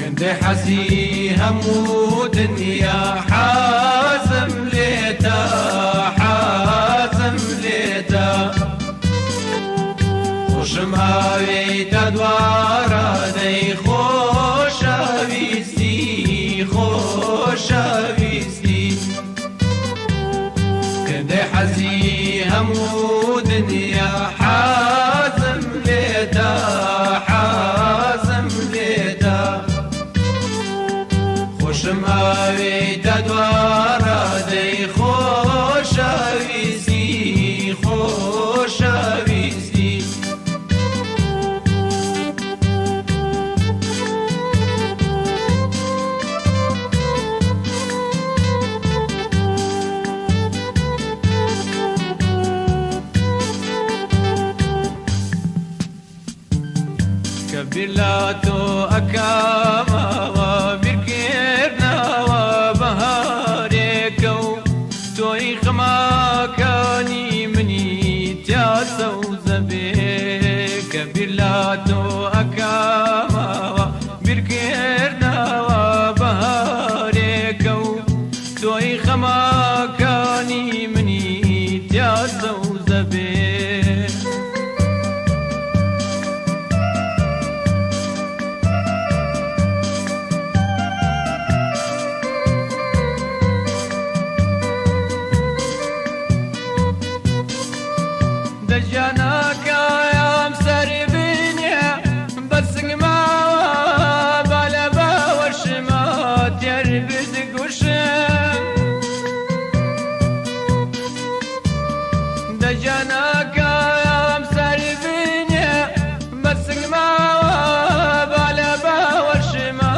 هێندەی حەزی هەموو دنیا حەزم لێتە حەزم لێتە خۆشم ئاوێیتە دوارە دەی خۆشەویستی خۆشەویستی هێندەی حەزی هەموو دنیا حەزم لێتە حەزم لێتە خۆشم ئاوێیتە دوارە دەی خۆشەویستی خۆشەویستی. کە بیر لە تۆ ئەکەمەوە بیرکردنەوە بەهارێکە و تۆی خەمەکانی منی تیا سەوزە بێ. کە بیر لە تۆ ئەکەمەوە بیرکردنەوە بەهارێکە و تۆی خەمەکانی منی تیا سەوزە بێ. دەژیانەکەیام سەری بینێ بەسنگماوە با لە باوەشما تێر بدگوشم. دەژیانەکەیام سەری بینێ بەسنگماوە با لە باوەشما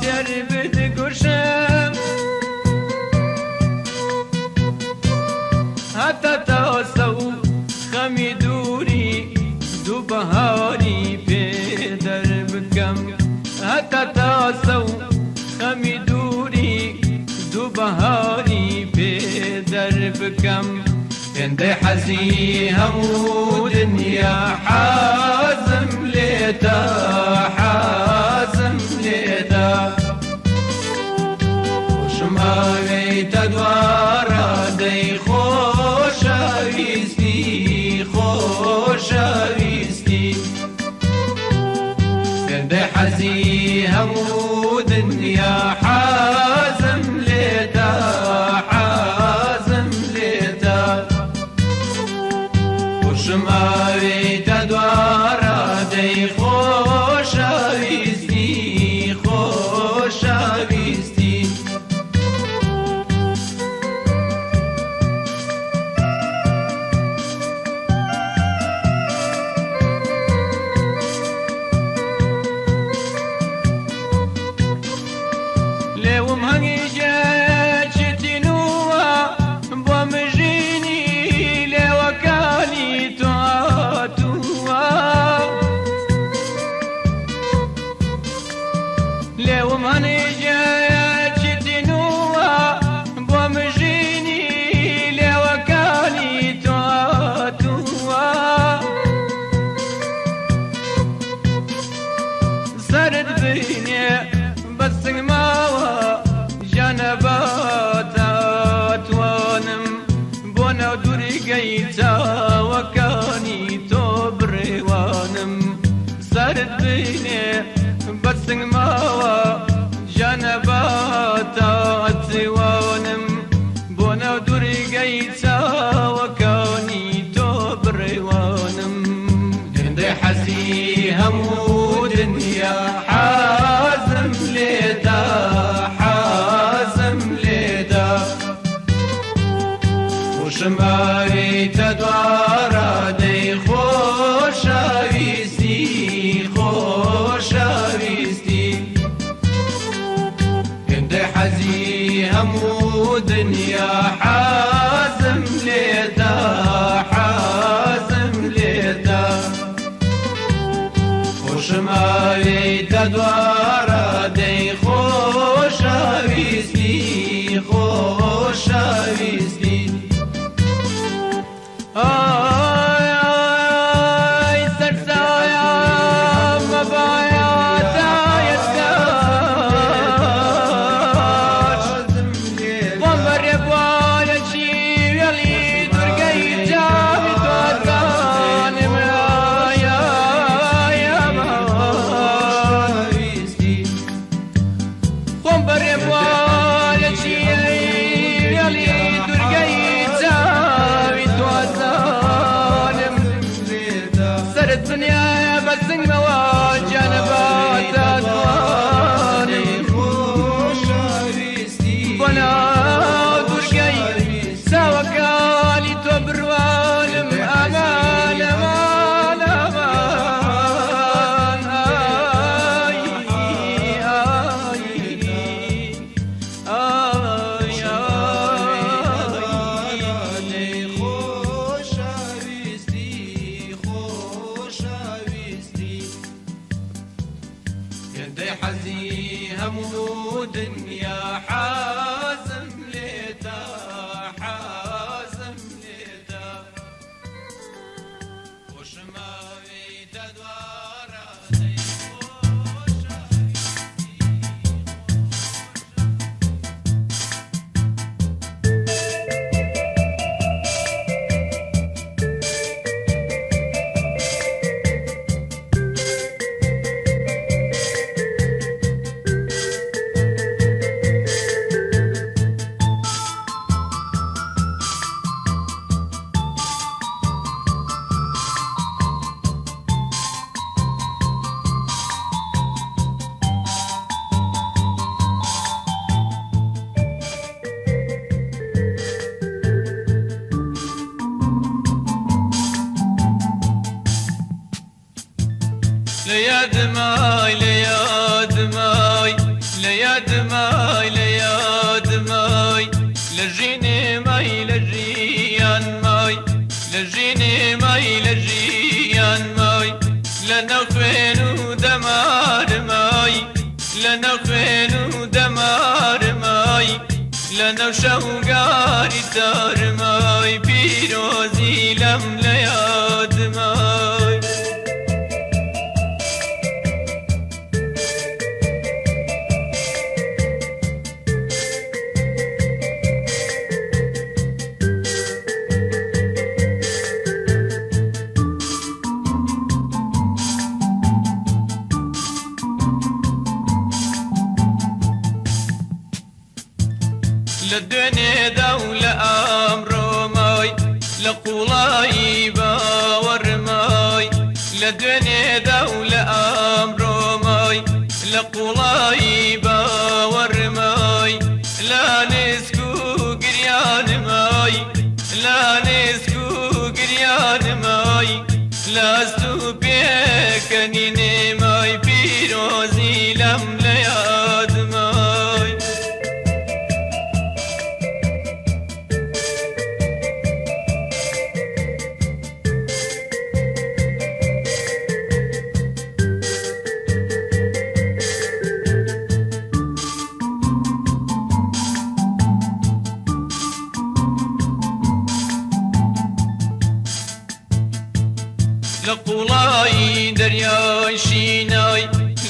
تێر بدگوشم. هەتا تاسە و خەمی دووری دوو بەهاری پێ دەربکەم. هەتا تاسە و خەمی دووری دوو بەهاری پێ دەربکەم. هێندەی حەزی هەموو دنیا حەزم لێتە حەزم لێتە خۆشم ئاوێیتە دوارە دەی خۆشەویستی خۆشەویستی. هێندەی حەزی هەموو دنیا حەزم لێتە حەزم لێتە خۆشم ئاوێیتە دوارە دەی خۆشەویستی خۆشەویستی. لێوم هەنگیجێکی تینووە بۆ مژینی لێوەکانی تۆ هاتووە. لێوم هەنگیجێکی تینووە بۆ مژینی لێوەکانی تۆ هاتووە. سەرت بینێ بەسنگماوە ژانەباتاتوانم بۆ ناو دوورگەی چاوەکانی تۆ بڕێوانم. سەرت بینێ بەسنگماوە ژانەباتاتوانم بۆ ناو دوورگەی چاوەکانی تۆ بڕێوانم. هێندەی حەزی هەموو دنیا حەزم لێتە حەزم لێتە خۆشم ئاویتە دوارادەی خۆشەویستی خۆشەویستی هێندەی حەزی هەموو دنیا حەزم لێتە حەزم لێتە خۆشم ئاویتە دوارادەی خۆشەویستی خۆشەویستی ئای ئای سەرسایە مەبایە تا ئێستاش خۆم بە ڕێبوارێکی وێڵی دوورگەی چاوی تۆ ئەزانم ئای ئای ئەمان خۆم بە ڕێبوارێکی وێڵی دوورگەی چاوی تۆ ئەزانم سەرت بنیایە بە سنگمەوە گیانەباتە توانم بۆ ناو دوورگەی چاوەکانی تۆ بڕوانم ئەمان ئەمان ئەمان ئای ئای ئای ئای خۆشەویستی خۆشەویستی هێندەی حەزی هەموو دنیا حەزم لێتە حەزم لێتە خۆشم ئاویتە دوارادەی خۆشەویستی. لە یادمای لە یادمای لە یادمای لە یادمای لە ژینێ مای لە ژیان مای لە ژینێ مای لە ژیان مای لە ناو خوێن و دەمار مای لە ناو خوێن و دەمار مای لە ناو شەوگاری تار مای پیرۆزی لەم لە یادمای. لە دوێنێدا و لە ئەمڕۆمای لە قوڵایی باوەڕمای لە دوێنێدا و لە ئەمڕۆمای لە قوڵایی باوەڕمای لە نسک و گریانمای لە نسک و گریانمای لە ئەست و پێکەنینێمای پیرۆزی لەم لە یادمای. لە قوڵایی دەریای شینای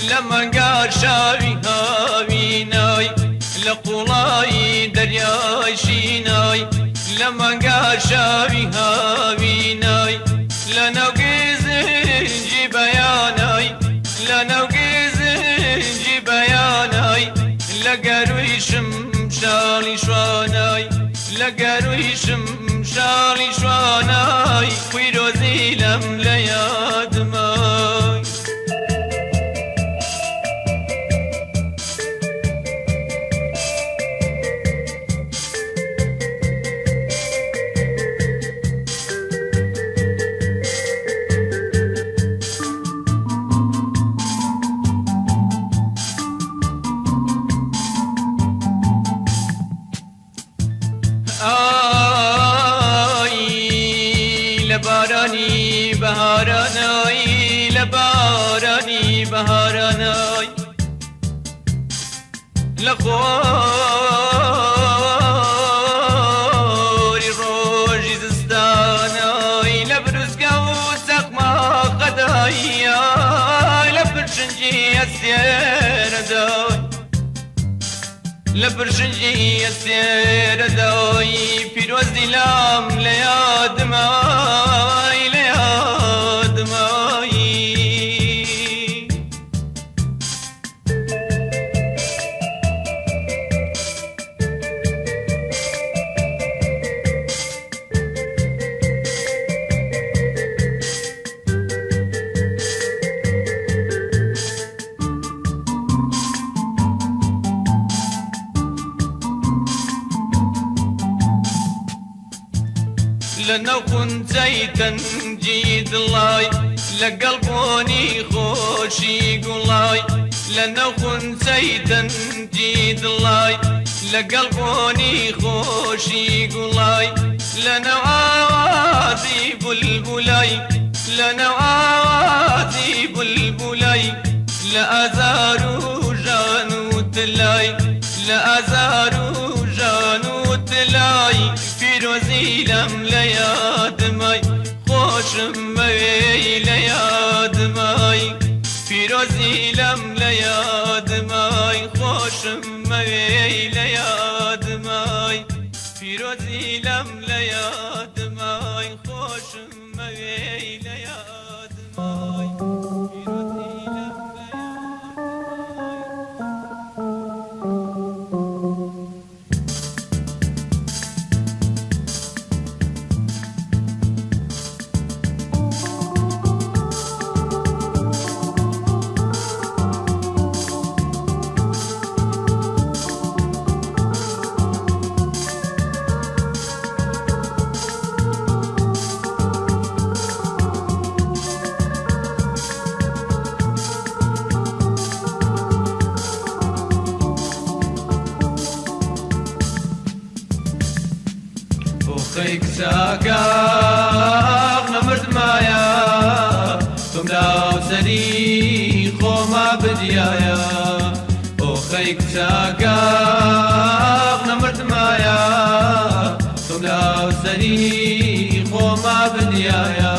لە مەنگار شاوی هاوینای لە قوڵایی دەریای شینای لە مەنگار شاوی هاوینای لە ناو گزنجی بەیانای لە ناو گزنجی بەیانای لە گەروی شمشاڵی شوانای لە گەروی شمشاڵی شوانای پیرۆزی لەم لە یادمای. بەهارانای لە بارانی بەهارانای لە خۆری ڕۆژی زستانای لە بروسکە و سەقماقەدای لە پرشنگی ئەستێرەدای لە پرشنگی ئەستێرەدای پیرۆزی لام لە یادمای لە یادمای. لە ناو قونچەی تەنگی دڵای لەگەڵ بۆنی خۆشی گوڵای لە ناو قونچەی تەنگی دڵای لەگەڵ بۆنی خۆشی گوڵای لە ناو ئاوازی بولبولای لە ناو ئاوازی بولبولای لە ئازار و ژان و تلای لە ئازار و ژان و تلای پیرۆزی لەم لە یادمای خۆشم مەوێی لە یادمای پیرۆزی لەم لە یادمای خۆشم مەوێی لە یادمای پیرۆزی لەم لە یادمای خۆشم مەوێی لە یادمای پیرۆزی لەم لە یادمای. ئۆخەی کچاکاق نەمردمایە تۆم لاو سەری خۆما بدیایە ئۆخەی کچاکاق نەمردمایە تۆم لاو سەری خۆما بدیایە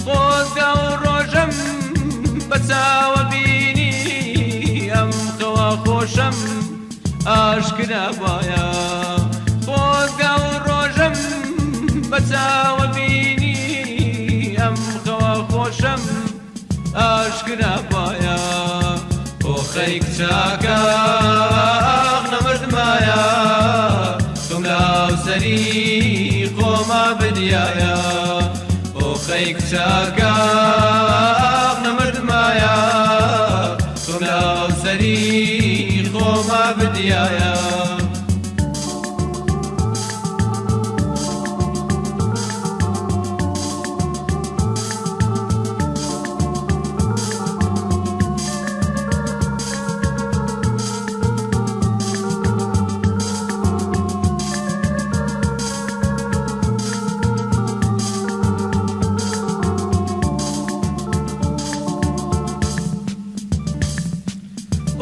خۆزگە و ڕۆژەم بە چاوە بینی ئەم خەوا خۆشەم ئاشکرا وایە خۆزگە و ڕۆژەم بە چاوە بینی ئەم خەوا خۆشەم ئاشکرا وایە ئۆخەی کچاکاق نەمردمایە تۆم لاو سەری خۆما بدیایە ئۆخەی کچاکاق نەمردمایە تۆم لاو سەری خۆما بدیایە.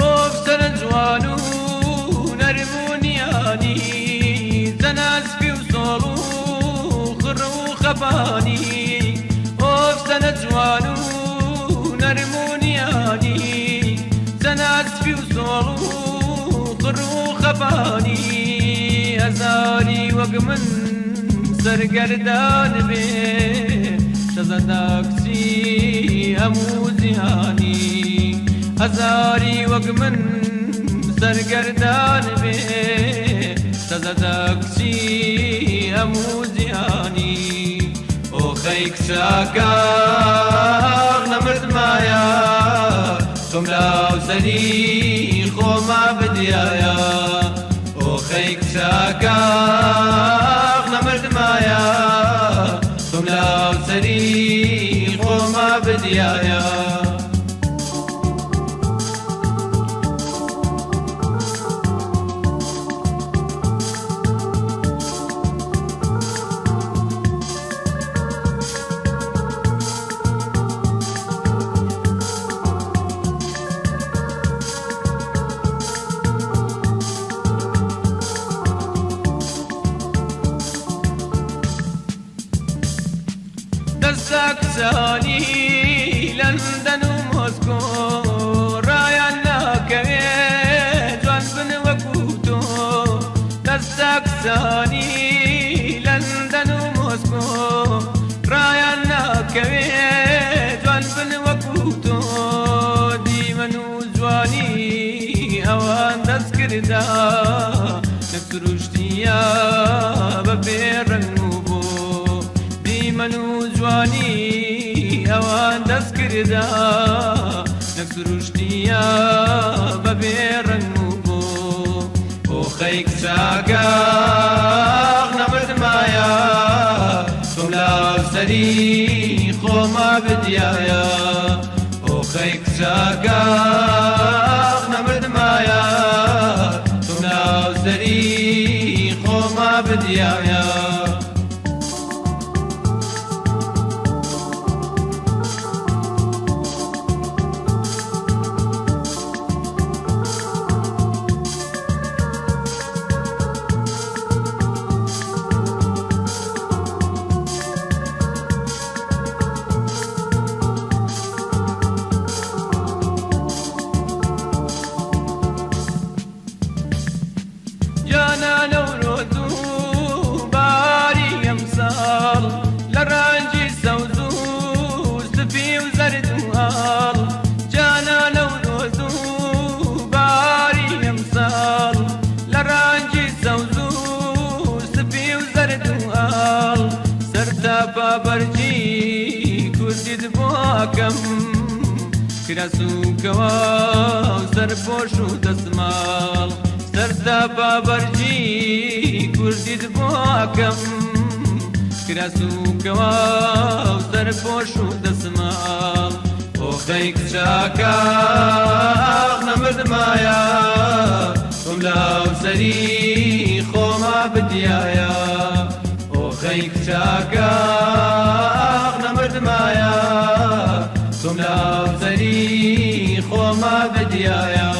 ئۆف سەرە جوان و نەرم و نیانی زەناسپی و سۆڵ و خڕ و خەپانی ئۆف سەرە جوان و نەرم و نیانی زەناسپی و سۆڵ و خڕ و خەپانی هەزاری وەک من سەرگەردان بێ شەزەدا کچی هەموو جیهانی هەزاری وەک من سەرگەردان بێ شەزەدا کچی هەموو جیهانی ئۆخەی کچاکاق نەمردمایە تۆم لاو سەری خۆما بدیایە ئۆخەی کچاکاق نەمردمایە تۆم لاو سەری خۆما بدیایە. کچانی لەندەن و مۆسکۆ ڕایان ناکەوێ جوان بن وەکو تۆ دیمەن و جوانی ئەوان دەستکردا نەک سروشتیە بە بێ ڕەنگ و بۆ دیمەن و جوانی ئەوان دەستکردا نەک سروشتیە بە بێ ڕەنگ و بۆ ئۆخەی کچاکە نەمردمایە تۆم لاوسەری خۆما بدیایە ئۆخەی کچاکە نەمردمایە تۆم لاوسەری خۆما بدیایە. جانا نەورۆز و باری ئەمساڵ لە ڕەنگی سەوز و سپی و زەرد و ئاڵ جانا نەورۆز و باری ئەمساڵ لە ڕەنگی سەوز و سپی و زەرد و ئاڵ سەرتاپا بەرگی کوردیت بۆکەم کراس و کەوا و سەرپۆش و دەسماڵ سەرتاپا بەرگی کوردیت بۆکەم کراس و کەوا و سەرپۆش و دەسماڵ ئۆخەی کچاکە نەمردمایە تۆم لاوسەری خۆما بدیایە ئۆخەی کچاکە نەمردمایە تۆم لاوسەری خۆما بدیایە.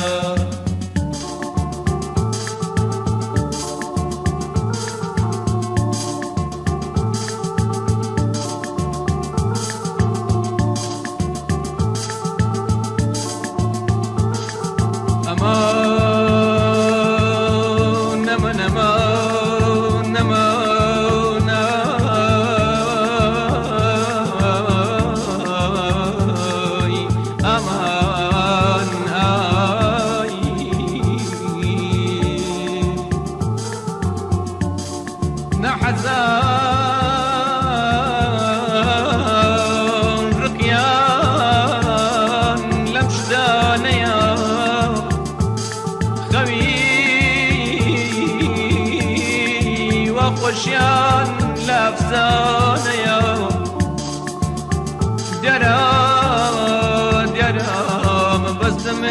ئەمان نەمە نەما نەما نای ئەمان ئای نەحەزان ڕقیان لەم شتانەیە خەوی وە خۆشیان لە ئەفسانەیە دیارە دیارە مەبەستم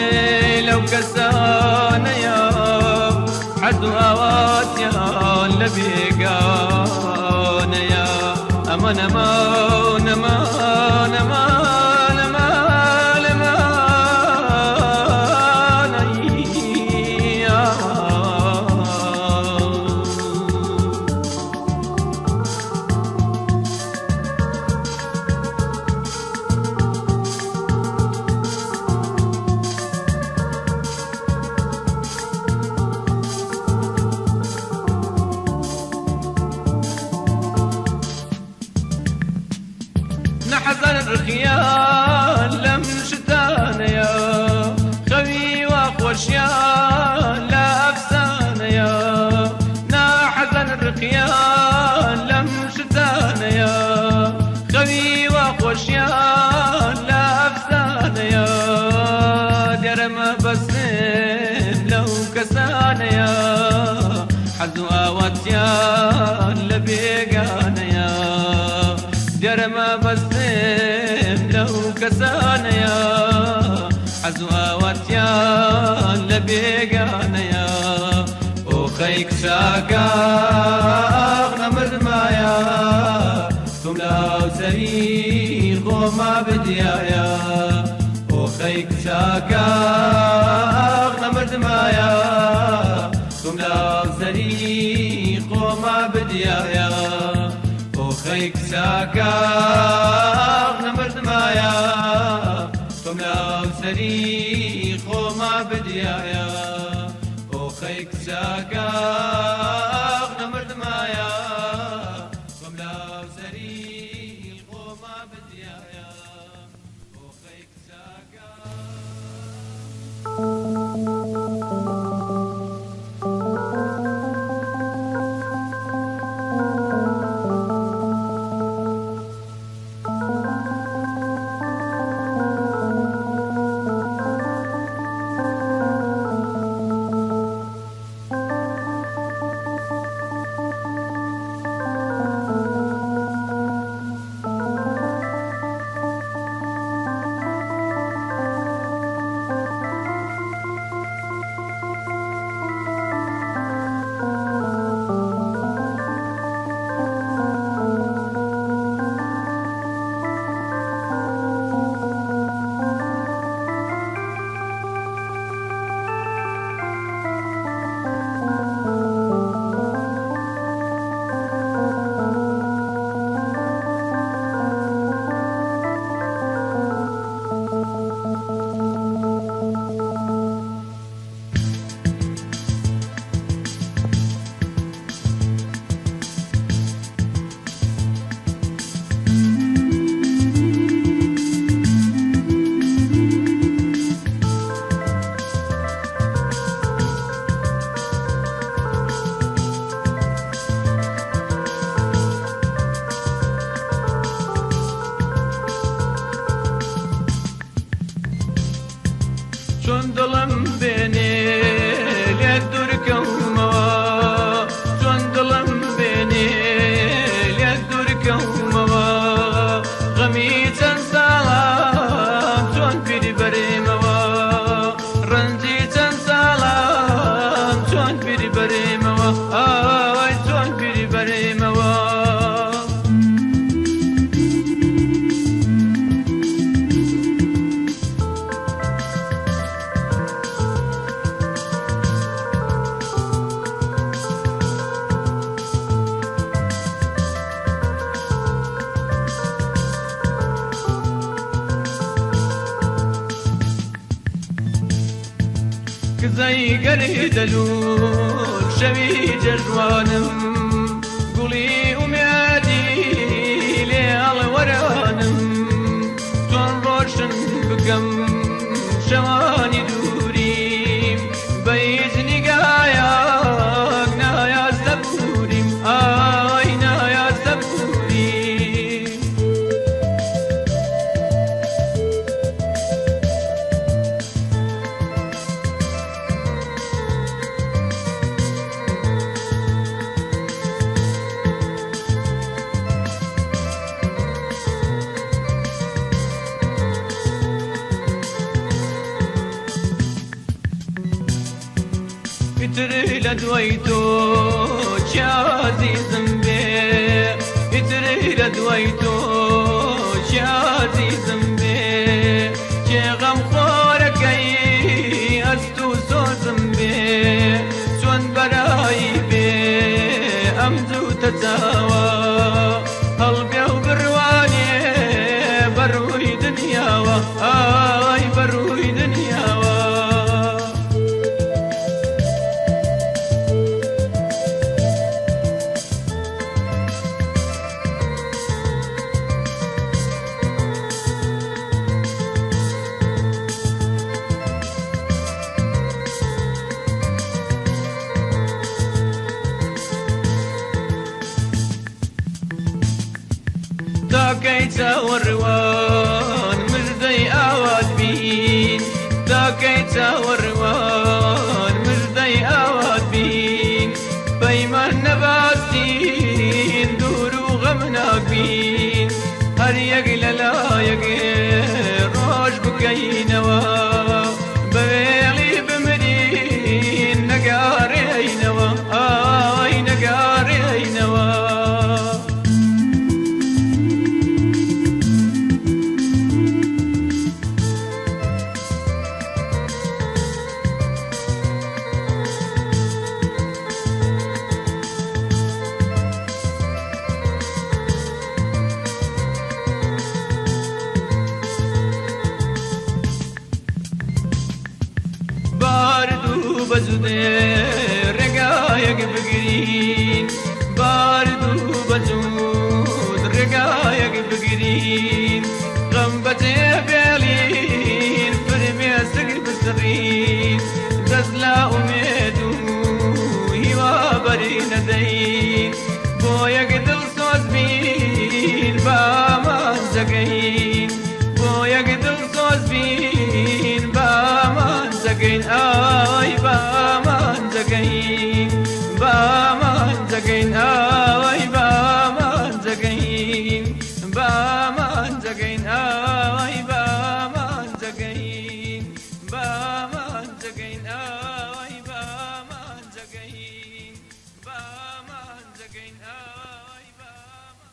لەو کەسانەیە حەز و ئاواتیان لە بێگانەیە ئەمە نەما نەما نەما نەما نەما نەحەزان ڕقیان لەم شتانەیە خەوی وا خۆشیان لە ئەفسانەیە ناحەزان ڕقیان لەم شتانەیە خەوی وا خۆشیان لە ئەفسانەیە دیارە مەبەستم لەو کەسانەیە حەز و ئاواتیان لە بێگانەیە دیارە مەبەستم لەو کەسانەیە حەز و ئاواتیان لە بێگانەیە ئۆخەی کچاکە نەمردمایە تۆم لاوسەری خۆما بدیایە ئۆخەی کچاکە نەمردمایە تۆم لاوسەری خۆما بدیایە ئۆخەی کچاکە نەمردمایە تۆم لاوسەری خۆما بدیایە ئۆخەی کچاکە نەمردمایە. کزەی گەری دەلوول شەوی جەژوانم گوڵی ئومێدی لێ هەڵوەرانم چۆن ڕۆشن بکەم شەوانی دووریم بە هیچ نیگایەک نایاز دەبووریم ئای نایاز دەبووریم. ئیتر لە دوای تۆ چی ئازیزم بێ ئیتر لە دوای تۆ چی ئازیزم بێ کێ غەم خۆرەکەی ئەست و سۆزم بێ چۆن بەرایی بێ ئەم جووتە چاوە هەڵبێ و بڕوانێ بەڕووی دنیاوە ئای بەڕووی دنیاوە. تاکەی چاوەڕوان مژدەی ئاوات بین تاکەی چاوەڕوان مژدەی ئاوات بین پەیمان نەباستین دوور و غەمناک بین هەر یەک لە لایەک ڕۆژ بکەینەوە بە وێڵی بمرین نەگارێینەوە ئای نەگارێینەوە. باردوو بەزوودێ ڕێگایەک بگرین باردوو بەزوود ڕێگایەک بگرین غەم بەجێ بێڵین فرمێسک بسڕین دەست لە ئومێد و هیوا بەری نەدەین بۆ یەک دڵسۆز بین بامان جەگەین بۆ یەک دڵسۆز بین بامان جەگەین ئای بامان جەگەین بامان جەگەین ئای بامان جەگەین بامان جەگەین ئای بامان جەگەین بامان جەگەین ئای بامان جەگەین بامان جەگەین ئای بامان.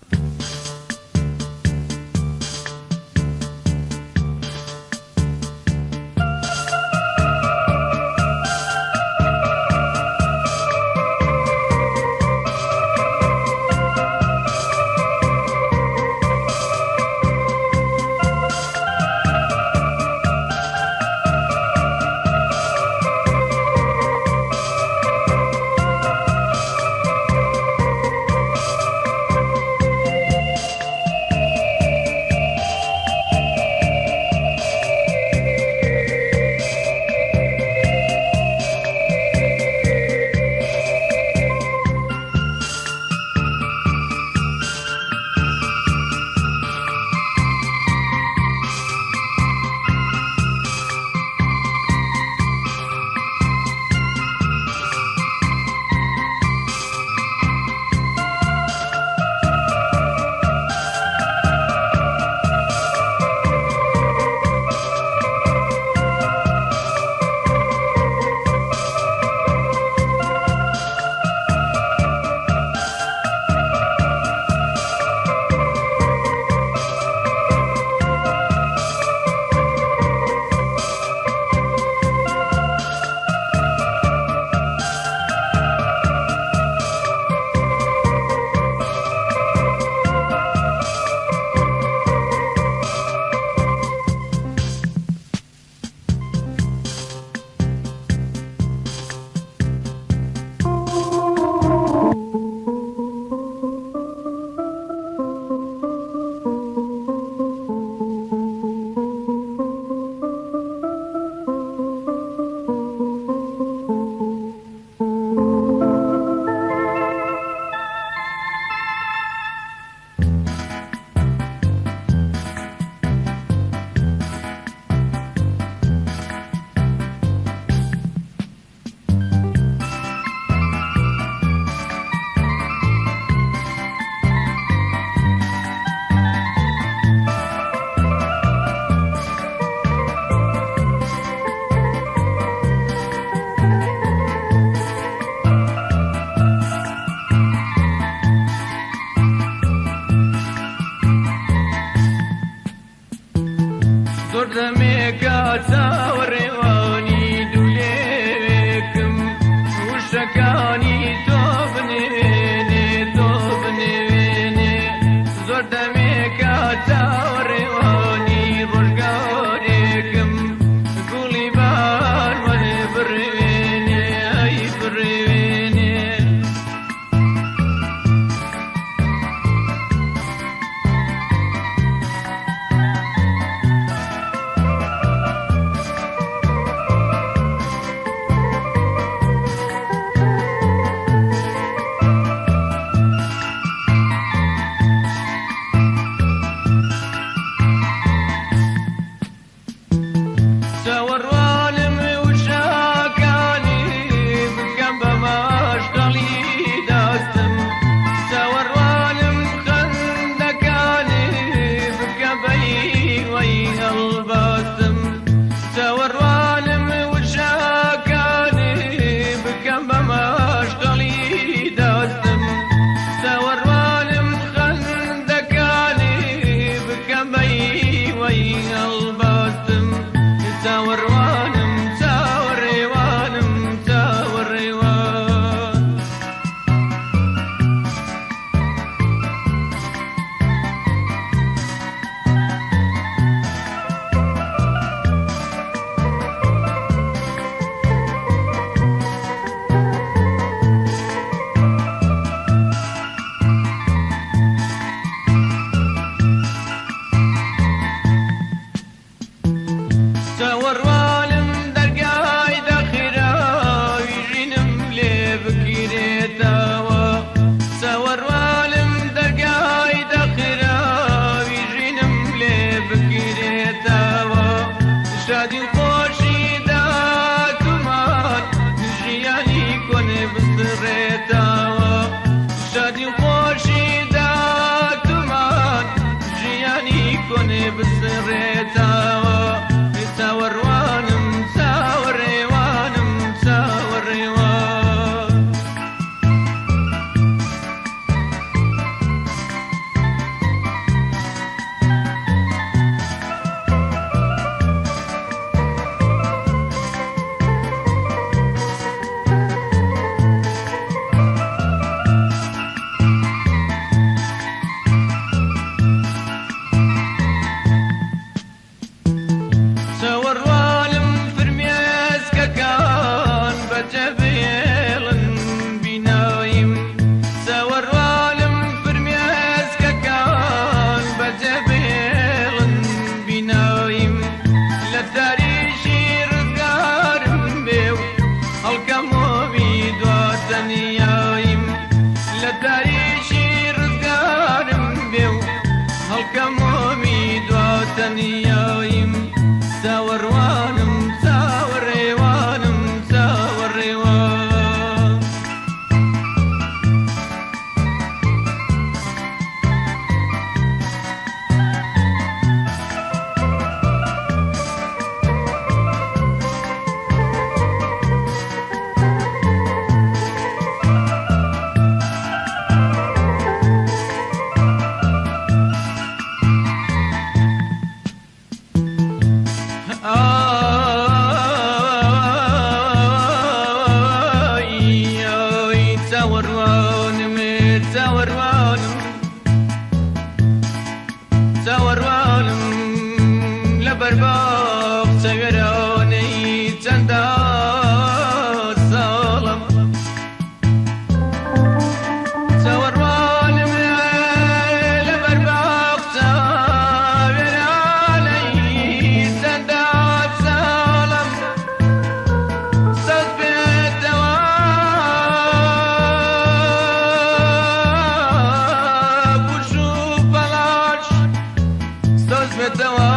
زۆر دەمێکە چاوەڕێوانی دوولێوێکم وشەکانی تۆ بنوێنێ تۆ بنوێنێ زۆر دەمێکە چاوەڕێوانی ڕۆژگارێکم گوڵی بارمەن بڕوێنێ ئەی بڕوێنێ. چاوەڕوانم وشەکانی بکەم بە ماشتەڵی دەستم، چاوەڕوانم خەندەکانی بکەم بە هیوای هەڵبەستم، چاوەڕوانم وشەکانی بکەم بە ماشتەڵی دەستم، چاوەڕوانم خەندەکانی بکەم بە هیوای هەڵبەستم، چاوەڕوانم چاوەڕێوانم چاوەڕێوان. چاوەڕوانم دەرگای داخراوی ژینم لێ بگیرێتەوە، چاوەڕوانم دەرگای داخراوی ژینم لێ بگیرێتەوە، شادی و خۆشی داتومان ژیانی کۆنێ بسڕێتەوە، شادی و خۆشی داتومان ژیانی کۆنێ بسڕێتەوە، چاوەڕوانم چاوەڕێوانم چاوەڕێوان. چاوەڕوانم فرمێسکەکان بەجێبهێڵن بیناییم، چاوەڕوانم فرمێسکەکان بەجێبهێڵن بیناییم، لە تاریشی ڕزگارم بێ و هەڵکەمۆمی دوا تەنیاییم، لە تاریشی ڕزگارم بێ و هەڵکەمۆمی دوا تەنیاییم، چاوەڕوانم چاوەڕێوانم چاوەڕێوان. ئای ئای چاوەڕوانم چاوەڕوانم چاوەڕوانم لە بەرباخ چاوێرانەی چەندە ساڵم، چاوەڕوانم لە بەرباخ چاوێرانەی چەندە ساڵم، سەد بێتەوە پوش و پەڵاش، سەد بێتەوە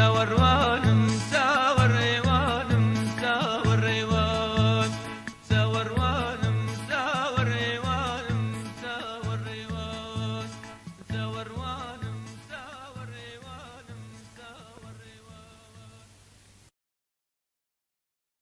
چاوەڕوانم.